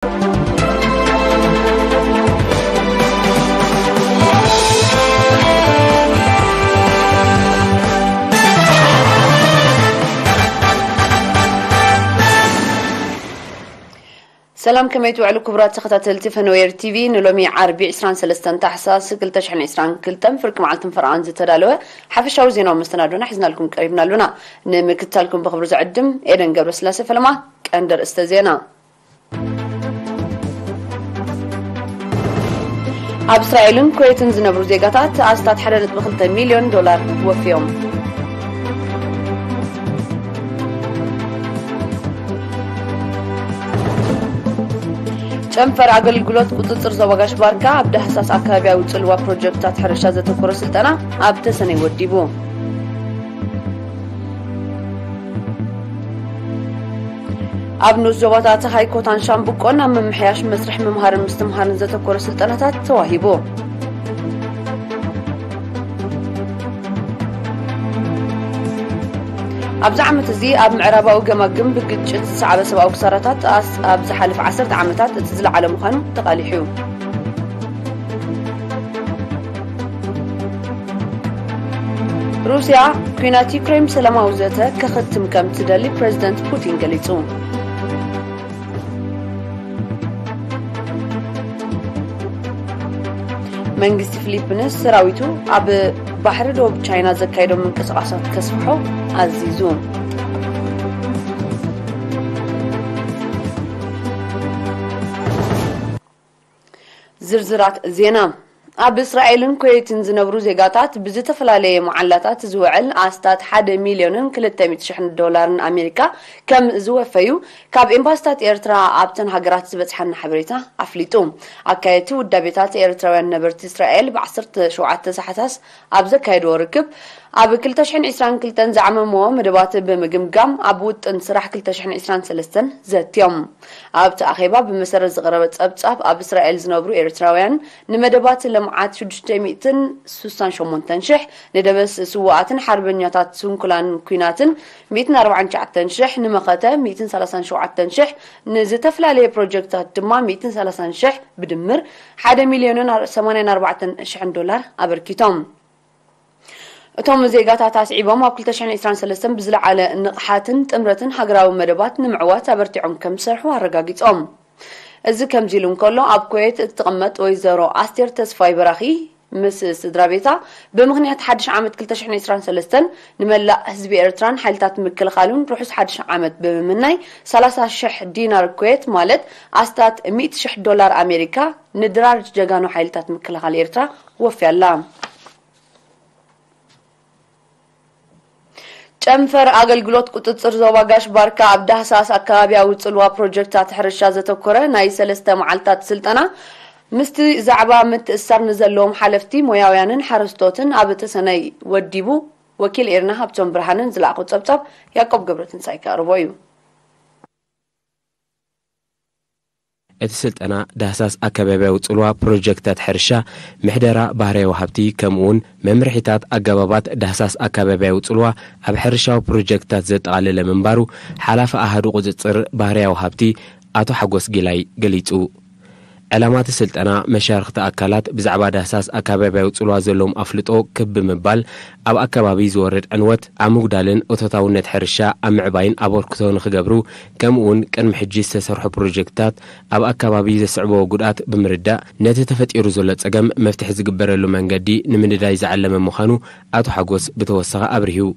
ሰላም፣ ከመይ ትውዕሉ ክቡራት ተኸታተልቲ ፈነወየር ቲቪ? ንሎሚ ዓርቢ ዕስራን ሰለስተን ታሕሳስ ክልተ ሽሕን ዕስራን ክልተን ፍርቂ መዓልትን ፈረቓን ዝተዳለወ ሓፈሻዊ ዜናዊ መሰናዶና ሒዝናልኩም ቀሪብና ኣሉና። ንምክትታልኩም ብኽብሪ ዝዕድም ኤደን ገብረስላሴ ፈለማ። ቀንዲ ኣርእስተ ዜና። ኣብ እስራኤልን ኩዌትን ዝነብሩ ዜጋታት ኣስታት ሓደ ነጥቢ ክልተ ሚልዮን ዶላር ወፍዮም። ጨንፈር ኣገልግሎት ቁጽጽር ዞባ ጋሽ ባርካ ኣብ ዳህሳስ ኣከባቢያዊ ጽልዋ ፕሮጀክትታት ሕርሻ ዘተኮረ ስልጠና ኣብ ተሰነይ ወዲቡ። ኣብ ንኡስ ዞባታት ሃይኮታን ሻምብቆን ኣብ ምምሕያሽ መስርሕ ምምሃርን ምስትምሃርን ዘተኮረ ስልጠናታት ተዋሂቡ። ኣብዚ ዓመት እዚ ኣብ ምዕራባዊ ገማግም ብግጭት ዝሰዓበ ሰብኣዊ ክሳራታት ኣስ-፣ ኣብ ዝሓለፈ ዓሰርተ ዓመታት እቲ ዝለዓለ ምዃኑ ተቓሊሑ። ሩስያ፣ ኲናት ዩክሬን ብሰላማዊ ዘተ ከኸትም ከም ትደሊ ፕረዚደንት ፑቲን ገሊጹ። መንግስቲ ፊሊፒንስ ሰራዊቱ ኣብ ባሕሪ ደቡብ ቻይና ዘካየዶ ምንቅስቓሳት ከስፍሖ ኣዚዙ። ዝርዝራት ዜና። ኣብ እስራኤልን ኩዌትን ዝነብሩ ዜጋታት ብዝተፈላለየ መዓላታት ዝውዕል ኣስታት ሓደ ሚልዮንን ክልተ ሚእቲ ሽሕን ዶላርን ኣሜሪካ ከም ዝወፈዩ ካብ ኤምባሲታት ኤርትራ ኣብተን ሃገራት ዝበጽሓና ሓበሬታ ኣፍሊጡ። ኣካየድቲ ውዳቤታት ኤርትራውያን ነበርቲ እስራኤል ብ ዓሰርተ ሸውዓተ ሰዓታት ኣብ ዘካየድዎ ርክብ፣ ኣብ ክልተ ሽሕን ዕስራን ክልተን ዝዓመምዎ መደባት ብምግምጋም፣ ኣብ ውጥን ስራሕ ክልተ ሽሕን ዕስራን ሰለስተን ዘትዮም። ኣብቲ ኣኼባ ብመሰረት ዝቐረበ ጸብጻብ፣ ኣብ እስራኤል ዝነብሩ ኤርትራውያን ንመደባት ልምዓት ሽዱሽተ ሚእትን ስሳን ሸሞንተን ሽሕ፣ ንደበስ ስውኣትን ሓርበኛታት ስንኩላን ኲናትን ሚእትን ኣርባዓን ትሽዓተን ሽሕ፣ ንመኸተ ሚእትን ሰላሳን ሸውዓተን ሽሕ፣ ንዝተፈላለየ ፕሮጀክትታት ድማ ሚእትን ሰላሳን ሽሕ፣ ብድምር ሓደ ሚልዮንን ሰማንያን ኣርባዕተን ሽሕን ዶላር ኣበርኪቶም። እቶም ዜጋታት ኣስዒቦም፣ ኣብ ክልተ ሽሕን ዕስራን ሰለስተን ብዝለዓለ ንቕሓትን ጥምረትን ሃገራዊ መደባት ንምዕዋት ኣበርቲዖም ከም ዝሰርሑ ኣረጋጊጾም። እዚ ከምዚ ኢሉ እንከሎ፣ ኣብ ኩዌት እትቕመጥ ወይዘሮ ኣስቴር ተስፋይ በራኺ ምስ ስድራ ቤታ፣ ብምኽንያት ሓድሽ ዓመት ክልተ ሽሕን ዕስራን ሰለስተን ንመላእ ህዝቢ ኤርትራን ሓይልታት ምክልኻሉን ርሑስ ሓድሽ ዓመት ብምምናይ፣ ሰላሳ ሽሕ ዲናር ኩዌት፣ ማለት ኣስታት ሚእቲ ሽሕ ዶላር ኣሜሪካ፣ ንድራር ጀጋኑ ሓይልታት ምክልኻል ኤርትራ ወፍያ ኣላ። ጨንፈር ኣገልግሎት ቁጽጽር ዞባ ጋሽ ባርካ ኣብ ዳህሳስ ኣከባቢያዊ ጽልዋ ፕሮጀክታት ሕርሻ ዘተኮረ ናይ ሰለስተ መዓልታት ስልጠና ምስቲ ዛዕባ ምትእስሳር ንዘለዎም ሓለፍቲ፣ ሞያውያንን ሓረስቶትን ኣብ ተሰነይ ወዲቡ። ወኪል ኤርና ሃብቶም ብርሃንን ዝለኣኾ ጸብጻብ ያዕቆብ ገብረትንሳኤ ከቕርቦ እዩ። እቲ ስልጠና ዳህሳስ ኣከባቢያዊ ጽልዋ ፕሮጀክታት ሕርሻ፣ ምሕደራ ባህርያዊ ሃብቲ፣ ከምኡውን መምርሒታት ኣገባባት ዳህሳስ ኣከባቢያዊ ጽልዋ ኣብ ሕርሻዊ ፕሮጀክትታት ዘጠቓለለ ምንባሩ ሓላፊ ኣሃዱ ቁጽጽር ባህርያዊ ሃብቲ ኣቶ ሓጎስ ጊላይ ገሊጹ። ዕላማ እቲ ስልጠና፣ መሻርኽቲ ኣካላት ብዛዕባ ዳህሳስ ኣከባቢያዊ ጽልዋ ዘለዎም ኣፍልጦ ክብ ብምባል፣ ኣብ ኣከባቢ ዝወርድ ዕንወት ኣብ ምጉዳልን እቶታውነት ሕርሻ ኣብ ምዕባይን ኣበርክቶ ንኽገብሩ፣ ከምኡውን ቅድሚ ሕጂ ዝተሰርሑ ፕሮጀክትታት ኣብ ኣከባቢ ዘስዕብዎ ጉድኣት ብምርዳእ፣ ነቲ ተፈጢሩ ዘሎ ጸገም መፍትሒ ዝግበረሉ መንገዲ ንምንዳይ ዝዓለመ ምዃኑ ኣቶ ሓጎስ ብተወሳኺ ኣብሪሁ።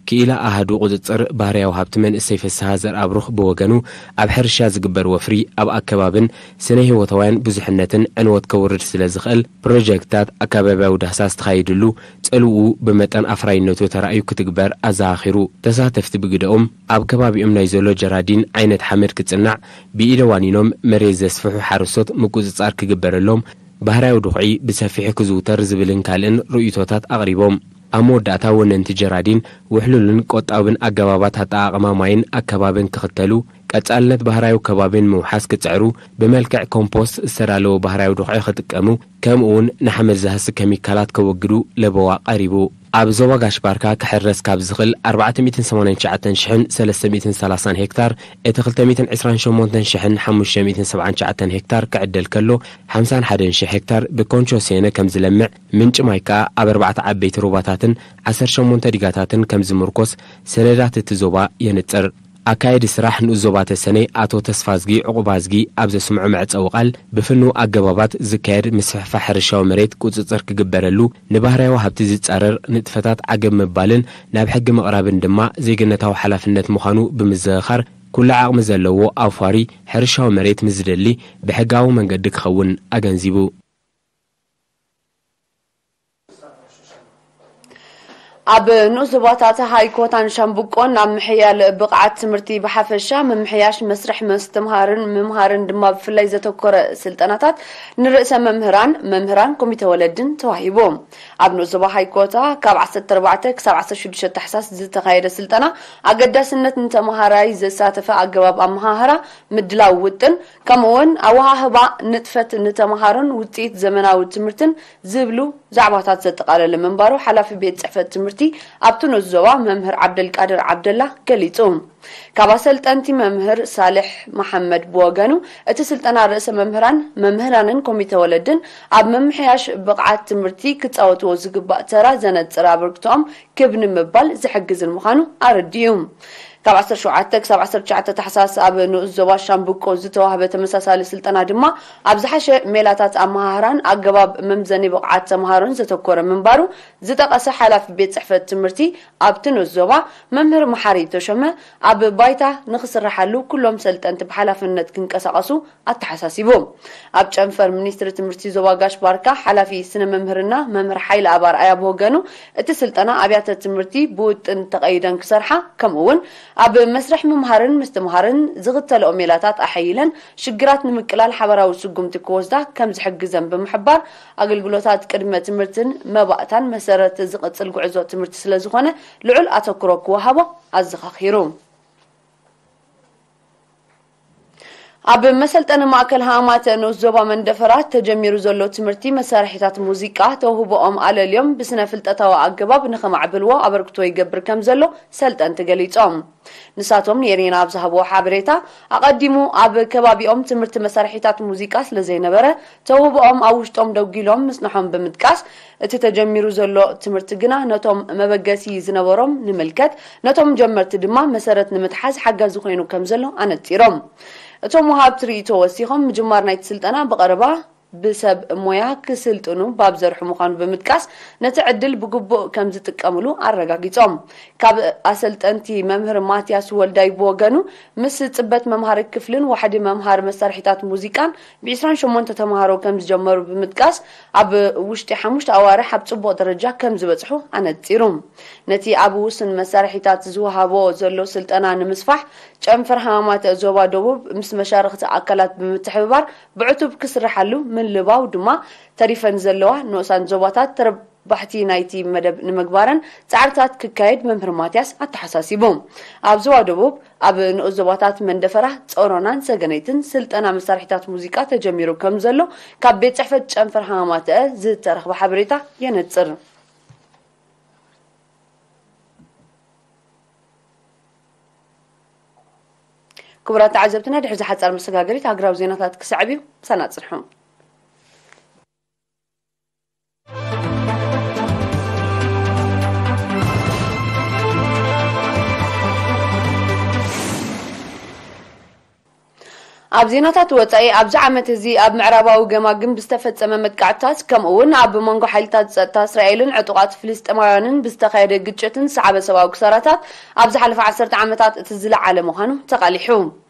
ክኢላ ኣሃዱ ቁጽጽር ባህርያዊ ሃብቲ መንእሰይ ፍስሃ ዘርኣብሩኽ ብወገኑ፣ ኣብ ሕርሻ ዝግበር ወፍሪ ኣብ ኣከባብን ስነ ህይወታውያን ብዙሕነትን ዕንወት ከውርድ ስለ ዝኽእል፣ ፕሮጀክትታት ኣከባብያዊ ዳህሳስ ተኻይድሉ፣ ጽልውኡ ብመጠን ኣፍራይነቱ ተራእዩ ክትግበር ኣዘኻኺሩ። ተሳተፍቲ ብግደኦም፣ ኣብ ከባቢኦም ናይ ዘሎ ጀራዲን ዓይነት ሓመድ ክጽናዕ፣ ብኢደ ዋኒኖም መሬት ዘስፍሑ ሓረስቶት ምቁጽጻር ክግበረሎም፣ ባህርያዊ ድኹዒ ብሰፊሑ ክዝውተር ዝብልን ካልእን ርእይቶታት ኣቕሪቦም። ኣብ መወዳእታ፣ ወነንቲ ጀራዲን ውሕሉልን ቆጣብን ኣገባባት ኣጠቓቕማ ማይን ኣከባብን ክኽተሉ፣ ቀጻልነት ባህራዊ ከባቢን ምውሓስ ክጽዕሩ፣ ብመልክዕ ኮምፖስት ዝተዳለወ ባህራዊ ድኹዒ ክጥቀሙ፣ ከምኡ እውን ንሓመድ ዘህሲ ኬሚካላት ከወግዱ ለበዋ ቀሪቡ። ኣብ ዞባ ጋሽ ባርካ ክሕረስ ካብ ዝኽእል ኣርባዕተ ሚእትን ሰማንያን ትሽዓተን ሽሕን ሰለስተ ሚእትን ሰላሳን ሄክታር፣ እቲ ክልተ ሚእትን ዕስራን ሸሞንተን ሽሕን ሓሙሽተ ሚእትን ሰብዓን ትሽዓተን ሄክታር ክዕደል ከሎ፣ ሓምሳን ሓደን ሽሕ ሄክታር ብኮንቾ ሴነ ከም ዝለምዕ፣ ምንጪ ማይ ከኣ ኣብ ኣርባዕተ ዓበይቲ ሩባታትን ዓሰርተ ሸሞንተ ዲጋታትን ከም ዝምርኮስ ሰነዳት እቲ ዞባ የንጽር። ኣካየዲ ስራሕ ንኡስ ዞባ ተሰነይ ኣቶ ተስፋዝጊ ዕቑባዝጊ ኣብ ዘስምዖ መዕጸዊ ቃል፣ ብፍኑው ኣገባባት ዝካየድ ምስፍሕፋሕ ሕርሻዊ መሬት ቁጽጽር ክግበረሉ፣ ንባህርያዊ ሃብቲ ዝጻረር ንጥፈታት ዓገብ ምባልን ናብ ሕጊ ምቕራብን ድማ ዜግነታዊ ሓላፍነት ምዃኑ ብምዝኽኻር፣ ኩሉ ዓቕሚ ዘለዎ ኣውፋሪ ሕርሻዊ መሬት ምስ ዝደሊ ብሕጋዊ መንገዲ ክኸውን ኣገንዚቡ። ኣብ ንኡስ ዞባታት ሃይኮታን ሻምብቆን ኣብ ምሕያል ብቕዓት ትምህርቲ ብሓፈሻ፣ ምምሕያሽ መስርሕ ምስትምሃርን ምምሃርን ድማ ብፍላይ ዘተኮረ ስልጠናታት ንርእሰ መምህራን፣ መምህራን፣ ኮሚተ ወለድን ተዋሂቡ። ኣብ ንኡስ ዞባ ሃይኮታ ካብ ዓሰርተ ኣርባዕተ ክሳብ ዓሰርተ ሽዱሽተ ታሕሳስ ዝተኻየደ ስልጠና፣ ኣገዳስነት ንተምሃራይ ዘሳተፈ ኣገባብ ኣመሃህራ፣ ምድላው ውጥን፣ ከምኡውን ኣወሃህባ ንጥፈት ንተምሃሮን ውፅኢት ዘመናዊ ትምህርትን ዝብሉ ዛዕባታት ዘጠቓለለ ምንባሩ ሓላፊ ቤት ጽሕፈት ትምህርቲ ኣብቲ ንኡስ ዞባ መምህር ዓብደልቃድር ዓብደላ ገሊጹ። ካብ ኣሰልጠንቲ መምህር ሳልሕ መሓመድ ብወገኑ፣ እቲ ስልጠና ርእሰ መምህራን፣ መምህራንን ኮሚተ ወለድን ኣብ ምምሕያሽ ብቕዓት ትምህርቲ ክጻወትዎ ዝግባእ ተራ ዘነጽር ኣበርክቶኦም ክብ ንምባል ዝሕግዝን ምዃኑ ኣረዲኡ። ካብ ዓሰርተ ሸውዓተ ክሳብ ዓሰርተ ትሽዓተ ታሕሳስ ኣብ ንኡስ ዞባ ሻምብቆ ዝተዋህበ ተመሳሳሊ ስልጠና ድማ፣ ኣብ ዝሓሸ ሜላታት ኣመሃህራን ኣገባብ መምዘኒ ብቕዓት ተምሃሮን ዘተኮረ ምንባሩ ዝጠቐሰ ሓላፊ ቤት ጽሕፈት ትምህርቲ ኣብቲ ንኡስ ዞባ መምህር መሓሪ ተሾመ፣ ኣብ ባይታ ንኽስርሓሉ ኩሎም ሰልጠንቲ ብሓላፍነት ክንቀሳቐሱ ኣተሓሳሲቡ። ኣብ ጨንፈር ሚኒስትሪ ትምህርቲ ዞባ ጋሽ ባርካ ሓላፊ ስነ መምህርና መምህር ሓይለ ኣብ ኣርኣያ ብወገኑ፣ እቲ ስልጠና ኣብያተ ትምህርቲ ብውጥን ተቐይደን ክሰርሓ፣ ከምኡ እውን ኣብ መስርሕ ምምሃርን ምስትምሃርን ዝኽተልኦ ሜላታት ኣሐይለን ሽግራት ንምቅላል ሓበራዊ ስጉምቲ ክወስዳ ከም ዝሕግዘን ብምሕባር፣ ኣገልግሎታት ቅድመ ትምህርትን መባእታን መሰረት ዝቕጽል ጉዕዞ ትምህርቲ ስለ ዝኾነ ልዑል ኣተኩሮ ክወሃቦ ኣዘኻኺሩ። ኣብ መሰልጠኒ ማእከል ሃማተ ንኡስ ዞባ መንደፈራ ተጀሚሩ ዘሎ ትምህርቲ መሳርሒታት ሙዚቃ ተውህቦኦም ኣለልዮም ብስነ ፍልጠታዊ ኣገባብ ንኸማዕብልዎ ኣበርክቶ ይገብር ከም ዘሎ ሰልጠንቲ ገሊጾም። ንሳቶም ንኤሬና ኣብ ዝሃብዎ ሓበሬታ፣ ኣቐዲሙ ኣብ ከባቢኦም ትምህርቲ መሳርሒታት ሙዚቃ ስለ ዘይነበረ፣ ተውህቦኦም ኣብ ውሽጦም ደጒሎም ምጽንሖም ብምጥቃስ፣ እቲ ተጀሚሩ ዘሎ ትምህርቲ ግና ነቶም መበገሲ ዝነበሮም ንምልከት፣ ነቶም ጀመርቲ ድማ መሰረት ንምትሓዝ ሓጋዚ ኮይኑ ከም ዘሎ ኣነጺሮም። እቶም ወሃብቲ ርእይቶ ወሲኾም፣ ምጅማር ናይቲ ስልጠና ብቐረባ ብሰብ ሞያ ክስልጥኑ ባብ ዘርሑ ምዃኑ ብምጥቃስ፣ ነቲ ዕድል ብግቡእ ከም ዝጥቀምሉ ኣረጋጊጾም። ካብ ኣሰልጠንቲ መምህር ማትያስ ወልዳይ ብወገኑ፣ ምስ ጽበት መምሃሪ ክፍልን ዋሕዲ መምሃሪ መሳርሒታት ሙዚቃን ብ ዕስራን ሸሞንተ ተምሃሮ ከም ዝጀመሩ ብምጥቃስ፣ ኣብ ውሽጢ ሓሙሽተ ኣዋርሕ ኣብ ጽቡቕ ደረጃ ከም ዝበጽሑ ኣነጺሩ። ነቲ ኣብ ውሱን መሳርሒታት ዝወሃቦ ዘሎ ስልጠና ንምስፋሕ፣ ጨንፈር ሃማማተ ዞባ ደቡብ ምስ መሻርኽቲ ኣካላት ብምትሕብባር ብዕቱብ ክስርሓሉ ምልባው ድማ፣ ተሪፈን ዘለዋ ንኡሳን ዞባታት ተረባሕቲ ናይቲ መደብ ንምግባረን ጻዕርታት ክካየድ መምህር ማትያስ ኣተሓሳሲቡ። ኣብ ዞባ ደቡብ፣ ኣብ ንኡስ ዞባታት መንደፈራ፣ ጾሮናን ሰገነይትን ስልጠና መሳርሒታት ሙዚቃ ተጀሚሩ ከም ዘሎ ካብ ቤት ጽሕፈት ጨንፈር ሃማማተአ ዝተረኽበ ሓበሬታ የነጽር። ክቡራት ተዓዘብትና፣ ድሕሪ እዚ ሓጻር መሰጋገሪት ሃገራዊ ዜናታት ክሰዕብ እዩ። ምሳና ጽንሑ። ኣብ ዜናታት ወጻኢ፣ ኣብዚ ዓመት እዚ ኣብ ምዕራባዊ ገማግም ብዝተፈጸመ መጥቃዕትታት፣ ከምኡ እውን ኣብ መንጎ ሓይልታት ጸጥታ እስራኤልን ዕጡቓት ፍልስጤማውያንን ብዝተኻየደ ግጭትን ዝሰዓበ ሰብኣዊ ክሳራታት፣ ኣብ ዝሓለፈ ዓሰርተ ዓመታት እቲ ዝለዓለ ምዃኑ ተቓሊሑ።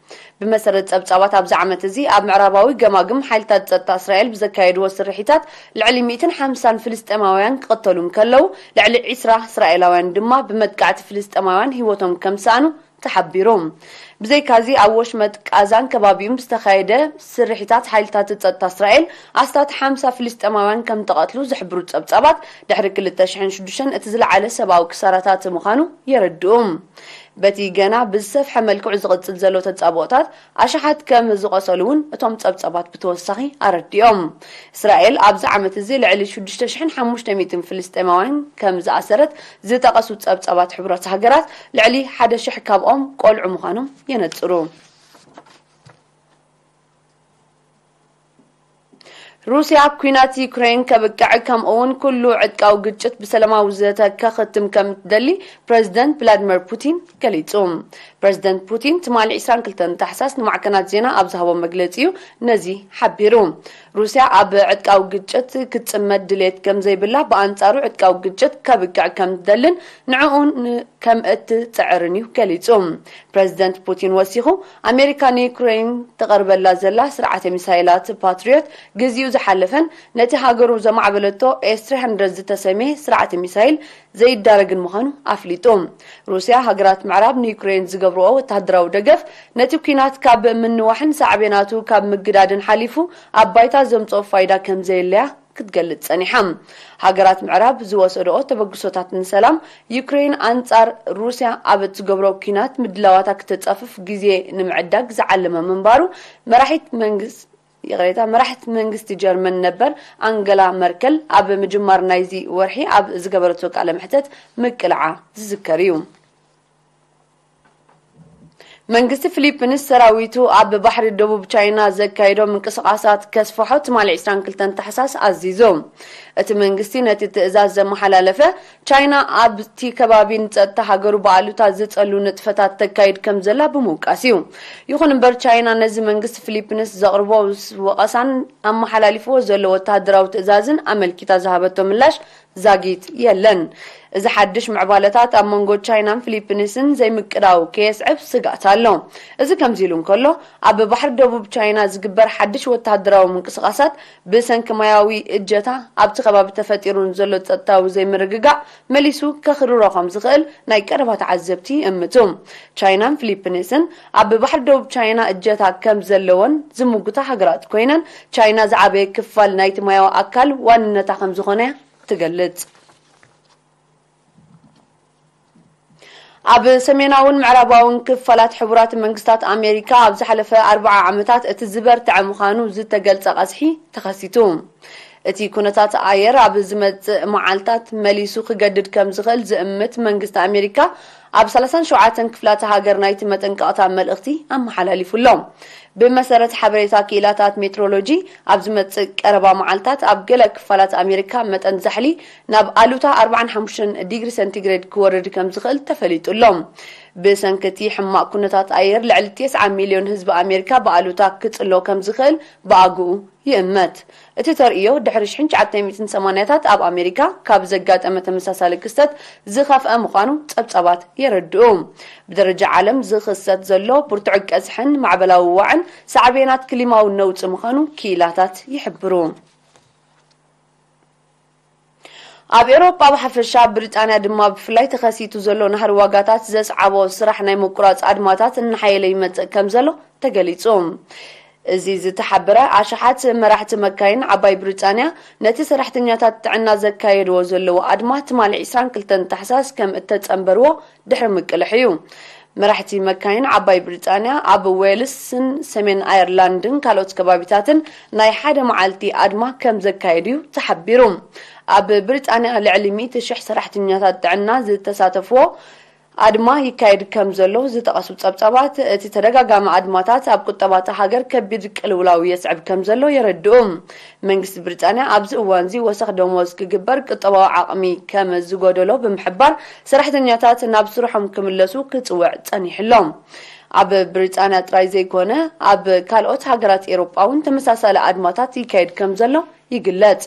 ብመሰረት ጸብጻባት፣ ኣብዚ ዓመት እዚ ኣብ ምዕራባዊ ገማግም ሓይልታት ጸጥታ እስራኤል ብዘካየድዎ ስርሒታት፣ ልዕሊ ሚእትን ሓምሳን ፍልስጤማውያን ክቕተሉ እንከለዉ፣ ልዕሊ ዕስራ እስራኤላውያን ድማ ብመጥቃዕቲ ፍልስጤማውያን ህይወቶም ከም ዝሰኣኑ ተሓቢሩ። ብዘይካዚ፣ ኣብ ወሽመጥ ቃዛን ከባቢኡን ብዝተኻየደ ስርሒታት ሓይልታት ጸጥታ እስራኤል ኣስታት ሓምሳ ፍልስጤማውያን ከም ተቐትሉ ዝሕብሩ ጸብጻባት፣ ድሕሪ ክልተ ሽሕን ሽዱሽተን እቲ ዝለዓለ ሰብኣዊ ክሳራታት ምዃኑ የረድኡ። በቲ ገና ብዝሰፍሐ መልክዑ ዝቕጽል ዘሎ ተጻብኦታት ኣሽሓት ከም ዝቖሰሉ እውን እቶም ጸብጻባት ብተወሳኺ ኣረዲኦም። እስራኤል ኣብዚ ዓመት እዚ ልዕሊ ሽዱሽተ ሽሕን ሓሙሽተ ሚእትን ፍልስጤማውያን ከም ዝኣሰረት ዝጠቐሱ ጸብጻባት ሕቡራት ሃገራት፣ ልዕሊ ሓደ ሽሕ ካብኦም ቆልዑ ምዃኖም የነጽሩ። ሩስያ ኲናት ዩክሬን ከብቅዕ ከምኡውን ኩሉ ዕጥቃዊ ግጭት ብሰላማዊ ዘተ ከኽትም ከም እትደሊ ፕረዚደንት ቭላድሚር ፑቲን ገሊጹ። ፕረዚደንት ፑቲን ትማሊ ዕስራን ክልተን ታሕሳስ ንማዕከናት ዜና ኣብ ዝሃቦ መግለጺ እዩ ነዚ ሓቢሩ። ሩስያ ኣብ ዕጥቃዊ ግጭት ክትጽመድ ድሌት ከም ዘይብላ፣ ብኣንጻሩ ዕጥቃዊ ግጭት ከብቅዕ ከም እትደልን ንዕኡ ን- ከም እትጽዕርን እዩ ገሊጹ። ፕረዚደንት ፑቲን ወሲኹ፣ ኣሜሪካ ንዩክሬን ትቐርበላ ዘላ ስርዓተ ሚሳይላት ፓትሪዮት ግዜኡ ዝሓለፈን ነቲ ሃገሩ ዘማዕበለቶ ኤስ ትሪ ሃንድረድ ዝተሰምየ ስርዓተ ሚሳይል ዘይዳረግን ምዃኑ ኣፍሊጡ። ሩስያ፣ ሃገራት ምዕራብ ንዩክሬን ዝገብርኦ ወተሃደራዊ ደገፍ ነቲ ኲናት ካብ ምንዋሕን ሳዕቤናቱ ካብ ምግዳድን ሓሊፉ ኣብ ባይታ ዘምጽኦ ፋይዳ ከም ዘየለያ ክትገልጽ ጸኒሓ። ሃገራት ምዕራብ ዝወሰድኦ ተበግሶታት ንሰላም፣ ዩክሬን ኣንጻር ሩስያ ኣብ እትገብሮ ኲናት ምድላዋታ ክተጻፍፍ ግዜ ንምዕዳግ ዝዓለመ ምንባሩ መራሒት መንግስቲ ይቕሬታ፣ መራሒት መንግስቲ ጀርመን ነበር ኣንገላ መርከል ኣብ ምጅማር ናይዚ ወርሒ ኣብ ዝገበረቶ ቃለ መሕተት ምቅላዓ ዝዝከር እዩ። መንግስቲ ፊሊፒንስ ሰራዊቱ ኣብ ባሕሪ ደቡብ ቻይና ዘካየዶ ምንቅስቓሳት ከስፍሖ ትማሊ ዕስራን ክልተን ታሕሳስ ኣዚዙ። እቲ መንግስቲ ነቲ ትእዛዝ ዘመሓላለፈ፣ ቻይና ኣብቲ ከባቢ ንጸጥታ ሃገሩ ብኣሉታ ዝጸሉ ንጥፈታት ተካይድ ከም ዘላ ብምውቃስ እዩ። ይኹን እምበር፣ ቻይና ነዚ መንግስቲ ፊሊፒንስ ዘቕርቦ ወቐሳን ኣመሓላሊፍዎ ዘሎ ወተሃደራዊ ትእዛዝን ኣመልኪታ ዝሃበቶ ምላሽ ዛጊት የለን። እዚ ሓድሽ ምዕባለታት ኣብ መንጎ ቻይናን ፊሊፒንስን ዘይምቅዳው ከየስዕብ ስግኣት ኣሎ። እዚ ከምዚ ኢሉ እንከሎ፣ ኣብ ባሕሪ ደቡብ ቻይና ዝግበር ሓድሽ ወተሃደራዊ ምንቅስቓሳት ብሰንኪ ማያዊ እጀታ ኣብቲ ከባቢ ተፈጢሩ ንዘሎ ጸጥታዊ ዘይምርግጋእ መሊሱ ከኽርሮ ከም ዝኽእል ናይ ቀረባ ተዓዘብቲ ይእምቱ። ቻይናን ፊሊፒንስን ኣብ ባሕሪ ደቡብ ቻይና እጀታ ከም ዘለወን ዝምጉታ ሃገራት ኮይነን፣ ቻይና ዝዓበየ ክፋል ናይቲ ማያዊ ኣካል ዋንነታ ከም ዝኾነ ትገልጽ። ኣብ ሰሜናውን ምዕራባውን ክፋላት ሕቡራት መንግስታት ኣሜሪካ ኣብ ዝሓለፈ ኣርብዓ ዓመታት እቲ ዝበርትዐ ምዃኑ ዝተገልጸ ቀዝሒ ተኸሲቱ። እቲ ኩነታት ኣየር ኣብ ዝመጽእ መዓልታት መሊሱ ክገድድ ከም ዝኽእል ዝእምት መንግስቲ ኣሜሪካ፣ ኣብ ሰላሳን ሸውዓተን ክፍላተ ሃገር ናይቲ መጠንቀቕታ መልእኽቲ ኣመሓላሊፉ ኣሎ። ብመሰረት ሓበሬታ ክኢላታት ሜትሮሎጂ፣ ኣብ ዝመጽእ ቀረባ መዓልታት ኣብ ገለ ክፋላት ኣሜሪካ መጠን ዛሕሊ ናብ ኣሉታ ኣርባዓን ሓሙሽተን ዲግሪ ሰንቲግሬድ ክወርድ ከም ዝኽእል ተፈሊጡ ኣሎ። ብሰንኪ እቲ ሕማቕ ኩነታት ኣየር፣ ልዕሊ ተስዓ ሚልዮን ህዝቢ ኣሜሪካ ብኣሉታ ክጽሎ ከም ዝኽእል ብኣግኡ ይእመት። እቲ ተርእዮ፣ ድሕሪ ሽሕን ትሽዓተ ሚእትን ሰማንያታት ኣብ ኣሜሪካ ካብ ዘጋጠመ ተመሳሳሊ ክስተት ዝኸፍአ ምዃኑ ጸብጻባት የረድኡ። ብደረጃ ዓለም ዝኽሰት ዘሎ ብርቱዕ ቀዝሕን ማዕበላዊ ዋዕን ሳዕቤናት ክሊማዊ ነውጺ ምዃኑ ክኢላታት ይሕብሩ። ኣብ ኤውሮጳ ብሓፈሻ፣ ብሪጣንያ ድማ ብፍላይ ተኸሲቱ ዘሎ ናህሪ ዋጋታት ዘስዓቦ ስራሕ ናይ ምቁራጽ ኣድማታት እናሓየለ ይመጽእ ከም ዘሎ ተገሊጹ። እዚ ዝተሓበረ፣ ኣሽሓት መራሕቲ መካይን ዓባይ ብሪጣንያ ነቲ ሰራሕተኛታት ጥዕና ዘካየድዎ ዘለዉ ኣድማ ትማሊ ዕስራን ክልተን ታሕሳስ ከም እተጸንበርዎ ድሕሪ ምቅልሕ እዩ። መራሕቲ መካይን ዓባይ ብሪጣንያ ኣብ ዌልስን ሰሜን ኣየርላንድን ካልኦት ከባቢታትን ናይ ሓደ መዓልቲ ኣድማ ከም ዘካየዱ እዩ ተሓቢሩ። ኣብ ብሪጣንያ ልዕሊ ሚእቲ ሽሕ ሰራሕተኛታት ጥዕና ዝተሳተፍዎ ኣድማ ይካየድ ከም ዘሎ ዝጠቐሱ ጸብጻባት፣ እቲ ተደጋጋሚ ኣድማታት ኣብ ቁጠባ እታ ሃገር ከቢድ ቅልውላው የስዕብ ከም ዘሎ የረድኡ። መንግስቲ ብሪጣንያ ኣብዚ እዋንዚ ወሰኽ ደሞዝ ክግበር ቁጠባዊ ዓቕሚ ከም ዝጎደሎ ብምሕባር፣ ሰራሕተኛታት ናብ ስርሖም ክምለሱ ክጽውዕ ጸኒሑ ኣሎ። ኣብ ብሪጣንያ ጥራይ ዘይኮነ፣ ኣብ ካልኦት ሃገራት ኤውሮጳ እውን ተመሳሳሊ ኣድማታት ይካየድ ከም ዘሎ ይግለጽ።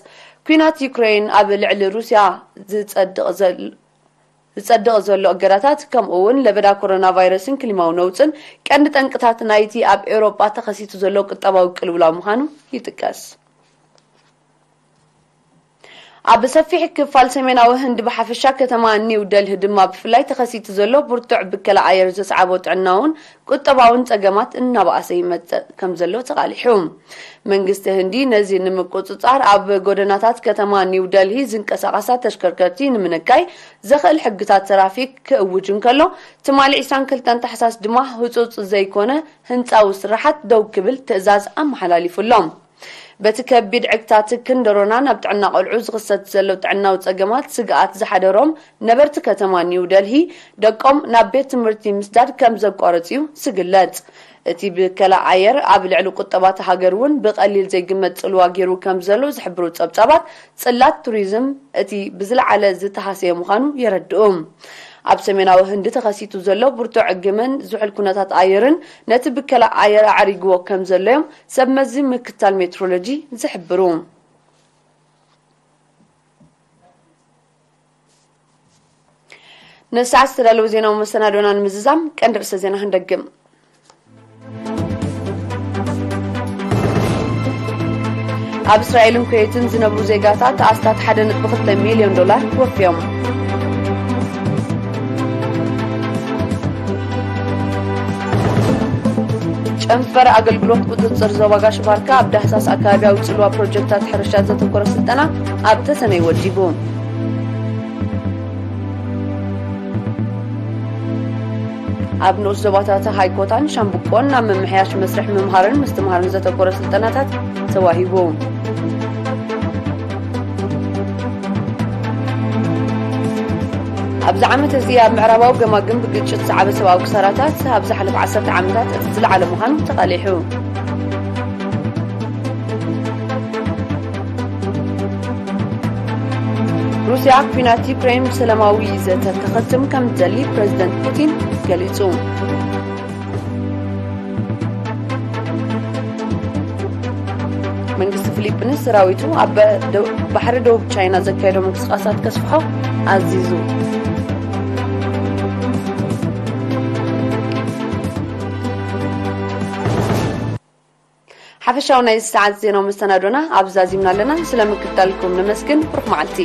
ኲናት ዩክሬን ኣብ ልዕሊ ሩስያ ዝጸድቕ ዘሎ ዝጸድቕ ዘሎ እገዳታት፣ ከምኡ እውን ለበዳ ኮሮና ቫይረስን ክሊማዊ ነውጽን ቀንዲ ጠንቅታት ናይቲ ኣብ ኤውሮጳ ተኸሲቱ ዘሎ ቁጠባዊ ቅልውላው ምዃኑ ይጥቀስ። ኣብ ሰፊሕ ክፋል ሰሜናዊ ህንዲ ብሓፈሻ ከተማ ኒው ደልሂ ድማ ብፍላይ ተኸሲቱ ዘሎ ብርቱዕ ብከላ ኣየር ዘስዓቦ ጥዕናውን ቁጠባውን ጸገማት እናበኣሰ ይመጽእ ከም ዘሎ ተቓሊሑ። መንግስቲ ህንዲ ነዚ ንምቁጽጻር ኣብ ጎደናታት ከተማ ኒው ደልሂ ዝንቀሳቐሳ ተሽከርከርቲ ንምንካይ ዘኽእል ሕግታት ትራፊክ ክእውጅ እንከሎ፣ ትማሊ ዕስራን ክልተን ታሕሳስ ድማ ህጹጽ ዘይኮነ ህንጻዊ ስራሓት ደው ክብል ትእዛዝ ኣመሓላሊፉ ኣሎ። በቲ ከቢድ ዕግታ ትክን ደሮና ናብ ጥዕና ቆልዑ ዝኽሰት ዘሎ ጥዕናዊ ጸገማት ስግኣት ዝሓደሮም ነበርቲ ከተማ ኒው ደልሂ ደቆም ናብ ቤት ትምህርቲ ምስዳድ ከም ዘቋረጽ እዩ ዝግለጽ። እቲ ብከላ ኣየር ኣብ ልዕሊ ቁጠባት ሃገር እውን ብቐሊል ዘይግመት ጽልዋ ገይሩ ከም ዘሎ ዝሕብሩ ጸብጻባት ጽላት ቱሪዝም እቲ ብዝለዓለ ዝተሃሰየ ምዃኑ የረድኡ። ኣብ ሰሜናዊ ህንዲ ተኸሲቱ ዘሎ ብርቱዕ ግመን ዝሑል ኩነታት ኣየርን ነቲ ብከላ ኣየር ኣዕሪግዎ ከም ዘሎ እዮም ሰብ መዚ ምክታል ሜትሮሎጂ ዝሕብሩ። ንሰዓት ዝተዳለወ ዜናዊ መሰናዶና ንምዝዛም ቀንዲ ርእሰ ዜና ክንደግም። ኣብ እስራኤልን ኩዌትን ዝነብሩ ዜጋታት ኣስታት ሓደ ነጥቢ ክልተ ሚልዮን ዶላር ወፍዮም። ጨንፈር ኣገልግሎት ቁጽጽር ዞባ ጋሽ ባርካ ኣብ ዳህሳስ ኣከባቢያዊ ጽልዋ ፕሮጀክታት ሕርሻ ዘተኮረ ስልጠና ኣብ ተሰነይ ወዲቡ። ኣብ ንኡስ ዞባታት ሃይኮታን ሻምብቆን ናብ ምምሕያሽ መስርሕ ምምሃርን ምስትምሃርን ዘተኮረ ስልጠናታት ተዋሂቡ። ኣብዚ ዓመት እዚ ኣብ ምዕራባዊ ገማግም ብግጭት ዝዓበ ሰብኣዊ ክሳራታት ኣብ ዝሓለፈ ዓሰርተ ዓመታት እቲ ዝለዓለ ምዃኑ ተቓሊሑ። ሩስያ ኲናት ዩክሬን ብሰላማዊ ዘተ ከኸትም ከም ትደሊ ፕረዚደንት ፑቲን ገሊጹ። መንግስቲ ፊሊፒንስ ሰራዊቱ ኣብ ደ-፣ ባሕሪ ደቡብ ቻይና ዘካየዶ ምንቅስቃሳት ከስፍሖ ኣዚዙ። ሓፈሻዊ ናይ ሰዓት ዜናዊ መሰናዶና ኣብ ዛዚምና ኣለና። ስለ ምክታልኩም ነመስግን። ብሩኽ መዓልቲ።